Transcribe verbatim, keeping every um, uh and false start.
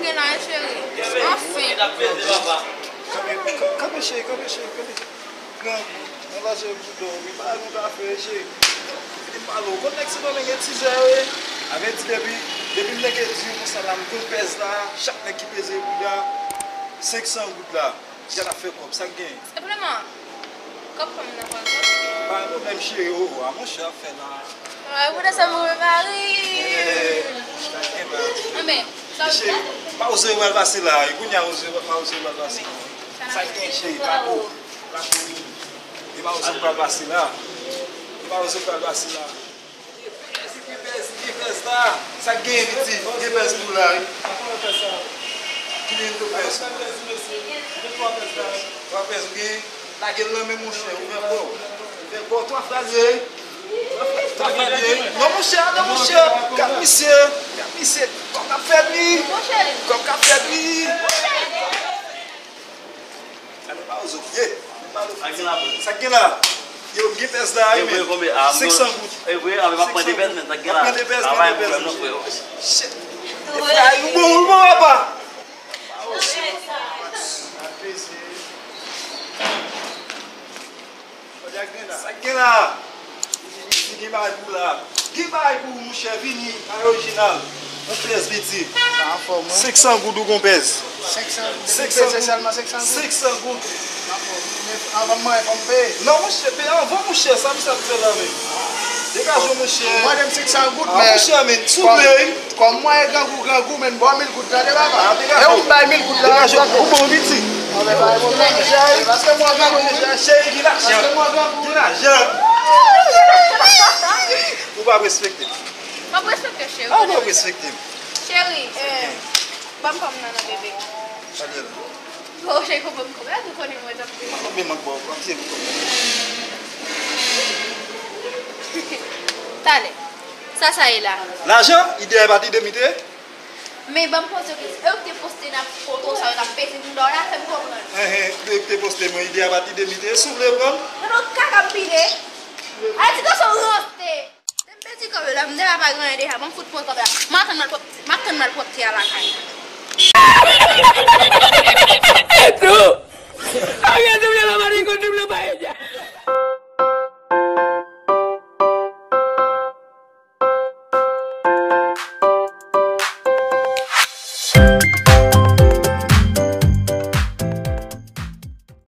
Gen la, cheri. Anfen. Kanpe, kanpe, cheri, kanpe, cheri, kanpe. Grangou, nan lanje bouda w, wi, pa nou ka fè, cheri. Fini pale w. Kot nèg Sendomeng gen tizè yo ye? Avèti depi, depi m nèg di w konsa la, m konn pèz la, chak nèg ki peze bouda, senk san goud la. Gad ap fè kòb, sa k gen? Sepleman, kòb fanm nan pral sòti. Pa gen pwoblèm, cheri, o, a monchè ap fè la. Ay, pou de sa, move mari. Eh, sa k gen la? Anben, sa w di la? Pa oze pral pase la, e kounye a oze, pa oze pral pase la. Sa k gen, cheri, pa ko, pa ko. E pa oze pral pase la. E pa oze pral pase la. Gen pèz, gen pèz la. Sa k gen, piti? Gen pèz pou la, wi. Ki gen de pèz? Twa pèz ou gen? Lage l nan men monchè, ou fè bò. Ou fè bò, twa fraz ye. Twa fraz ye. Non, monchè, non, monchè. Gad misye. Gad misye. Kòb k ap fèt, wi. Kòb k ap fèt, wi. Alò, pa ozo. Ye. Sa k gen la? Yo, gen pèz la, wi, men. Senk san goud. E vre, a, men m ap pran de pèz, men sa k gen la. M ap pran de pèz, pran de pèz, monchè. Shit. E frè, ou bon, ou bon, papa. Sa k gen la? Li gen bagay pou la. Gen bagay pou ou, monchè, vini, bagay orijinal. Yon pèz piti. Sa anfòm, wi. Senk san goud ou gon pèz. Senk san goud. Senk san goud. Sèlman senk san goud. Senk san goud. Anfòm. Men anvan m manyen, fò m peye. Non, monchè, peye anvan, monchè, sa misye ap fè la menm. Degaje w, monchè. Ou mande m senk san goud, men. Ah, monchè, men, souple. Kòm mwen e grangou, grangou, men, ba w mil goud, tande, papa. Ah, degaje w. E ou m bay mil goud la. Degaje w. Ou bon, piti. Anben, bay mwen manje, wi. Paske mwen grangou. Cheri, gen lajan. Paske mwen grangou. Gen lajan. Ou pa respekte m. M ap respekte w, cheri. Ah, ou pa respekte m. Cheri, eh, ban m kòm nan, non, bebe. Talè la. Bon, cheri, konprann m, konprann m, ou konnen mwen tankou. Mwen konprann m ankò, kòm se pou konprann. Talè. Sa, sa ye la. Lajan, ide a pati de m ite. Men ban m poze w kesyon. E ou ki te poste n ap foto sa yo, n ap peze bouda w la, fè m konprann. Enhen, e ou ki te poste mwen, ide a pati de m ite, si w vle pran l. Nan yon kaka m pile. Ay, ti gason ranse. Te m pedi kòb yo la, m deja pa gen anyen deja, ban m fout pran kòb la. M ap tann m al pwòp-, m ap tann m al pwòpte a lakay. E tou! Arete m nan la mari konn di m nan pa ede.